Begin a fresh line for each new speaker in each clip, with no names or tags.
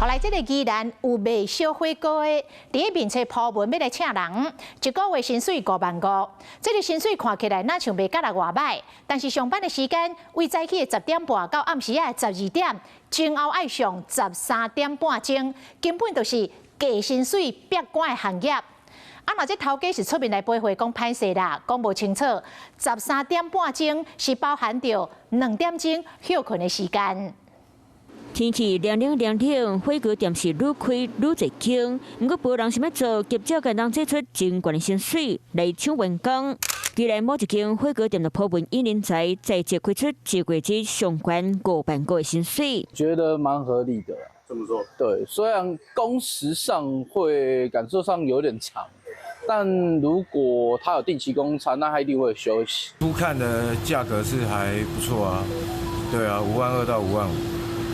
來這个宜蘭有賣燒火鍋的，佇咧面冊 po 文欲來請人，一個月薪水5萬5。這个薪水看起來若像袂佮偌䆀，但是上班的時間為早起的10點半到暗時仔的12點，前後愛上13點半鐘，根本就是假薪水煏官的行業。啊，若這頭家是出面來回回講歹勢啦，講無清楚，13點半鐘是包含著2點鐘歇睏的時間。
天氣涼涼涼冷，火鍋店是愈開愈濟間。毋過無人想欲做，業者共人做出真懸的薪水來搶員工。宜蘭某一間火鍋店就 po 文引人才，在職開出一月只上懸5萬5的薪水。
覺得蠻合理的。
怎麼說？
對，雖然工時上會感受上有點長，但如果他有定期供餐，那他一定會休息。
初看的價格是還不錯啊，對啊，5萬2到5萬5。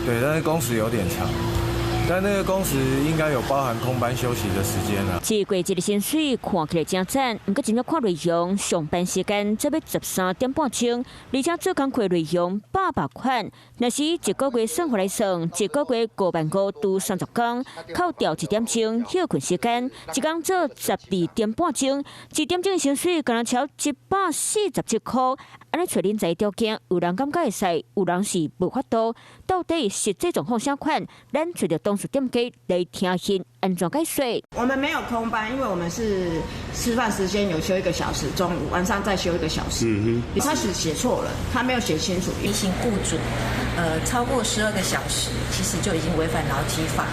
對，但是工時有點長，但那個工時應該有包含空班休息的時間啦。
這個月的薪水看起來真讚，毋過真正看內容，上班時間才欲13點半鐘，而且做工課內容百百款。若是一個月算法來算，一個月5萬5除30工，扣掉1點鐘歇睏時間，一工做12點半鐘，1點鐘的薪水敢若超147塊。按呢揣人才條件，有人感覺會使，有人是無法度。到底實際狀況啥款？咱揣著當事店家來聽𪜶按怎解說。
我們沒有空班，因為我們是吃飯時間有休1個小時，中午晚上再休1個小時。他是寫錯了，他沒有寫清楚。
提醒雇主，超過12個小時，其實就已經違反勞基法。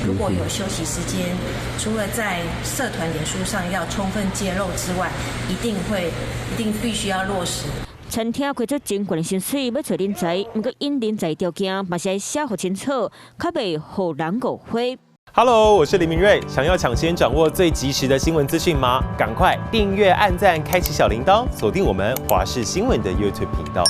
如果有休息時間，除了在社團臉書上要充分揭露之外，一定必須要落實。
餐廳開出真懸的薪水，欲揣人才，毋過引人才條件嘛是愛寫予清楚，較袂予人誤會。
Hello，我是林明瑞，想要搶先掌握最及時的新聞資訊嗎？趕快訂閱、按讚、開啟小鈴鐺，鎖定我們華視新聞的 YouTube 頻道。